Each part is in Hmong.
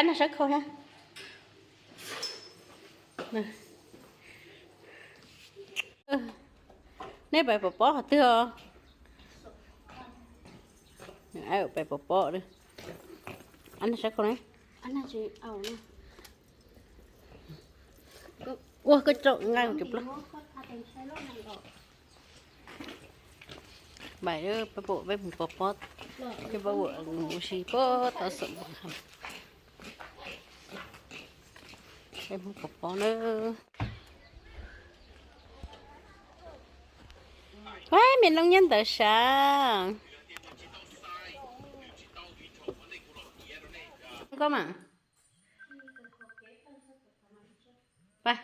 Ab, nag sab khau thiab. Nej pais pov pob qhov twg os? Pais pov pob. Ab, nag sab khau ne. Ua koj tso nqaij mus cov plaub. Pais, peb pum peb mus pov pob, peb pab ua ua si pob tau xom. Peb mus pov pob na. Ua, me noob nyob ntawd sav. Koj mas. Pab.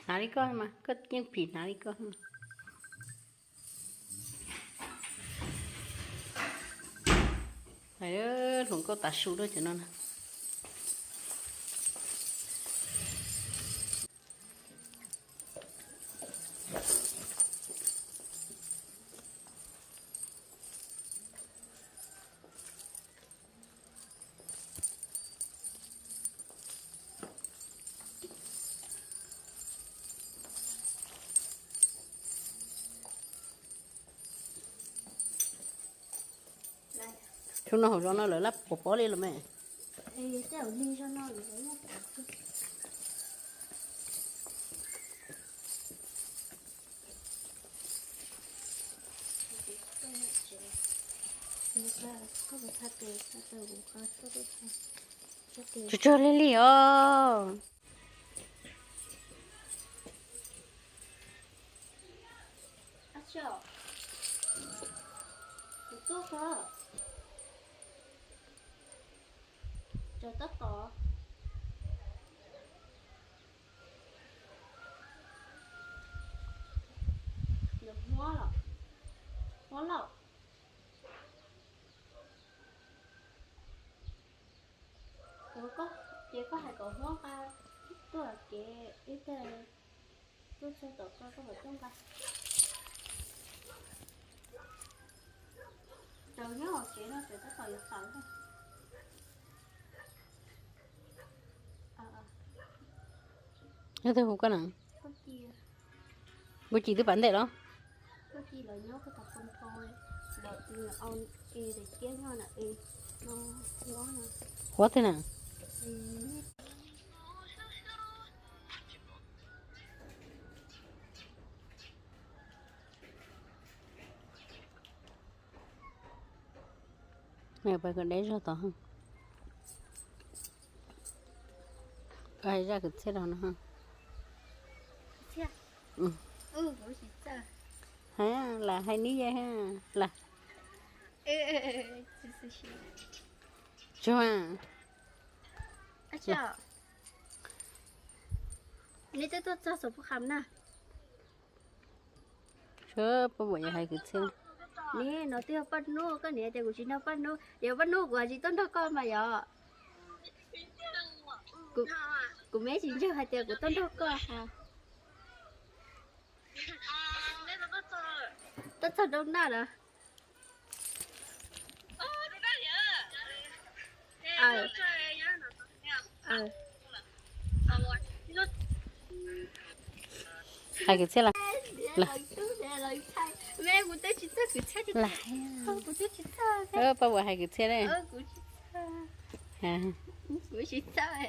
Hnav li koj mas, koj yeej phim hnav li koj. Hluas nkauj tav su lawm cov no na. Thaum no hauv zos no lawv lab pov pob li los me. Tsuag tsuag li li os. Kuv tuaj koj. Cov tab tom. Nws huab los, huab lauj. Ua koj, ces koj hais kom huab nqa tuaj kev ib teg, tuaj txog tom koj, koj mam tuaj nqa. Raws nyob hauv tsev no tseem tab tom yuav tawm na. Yog twg hu koj na? Kuv Cim twb pam ntej los? Huab twg na? Pais kom deb zog tod. Koj hais zaj kwv txhiaj rau no. Hais lam hais nib yai lam. Tsuag. Neb twb tuaj txog Xos Pub Kham na. Sub, pab muam yuav hais kwv txhiaj. Neb no twb yog Paj Nub, koj niam tias kuv tsis nrog Paj Nub, yog Paj Nub kuv tsis tuaj nrog koj mas yog. Kuv me tsis ntseeg hais tias kuv tuaj nrog koj. Tuaj txog rau naj lawm. Hais kwv txhiaj lawm. Pab muam hais kwv txhiaj ne. Kuv tsis txawj.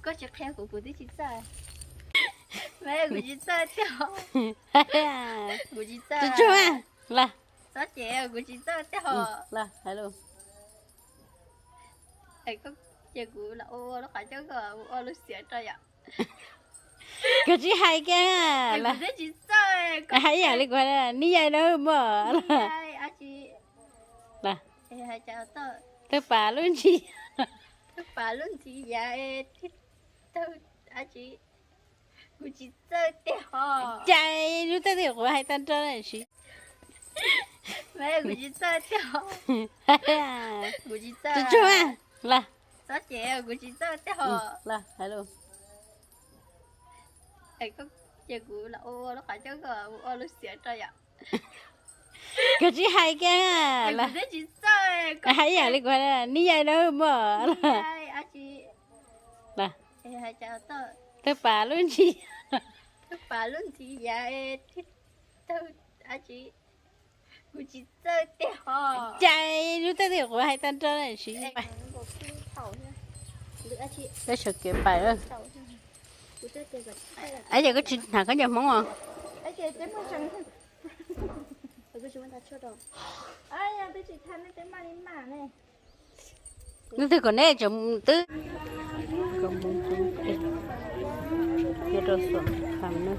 Koj tsis qhia kuv, kuv twb tsis txawj. Kuv tsis txawj tiag. Kuv tsis txawj. Tsuag, tsuag. Txhob cem, kuv tsis txawj tiag. Hais lus. Ces kuv los ua lub qhov coj koj ua lub xiam rau yom. Koj tsis hais kiag. Kuv twb tsis txawj. Hais ib yam li kuv hais, nib yai na mog. Twb pas lub ntsis. Twb pas lub ntsis yam. Twb tau dab tsi? Kuv tsis txawj tiag hos. Cas lub txawj tiag, kuv hais tag nrho lawm sis. Kuv tsis txawj tiag hos. Kuv tsis txawj. Tsuag, tsuag. Los. Txhob cem, kuv tsis txawj tiag hos. Los hais lus. Ces kuv los ua lub qhov coj koj ua lub xiam rau yom. Koj tsis hais kiag los hais ib yam li kuv hais, neb yai dab mog. Tawg pas lub ntsis. Cas lub tawj twg kuv hais tag nrho siv. Peb sawv kev pais. Ab, yog koj tsis hnav khaub ncaws Hmoob os? Leej twg kom neb tseem twb rau xom tham na.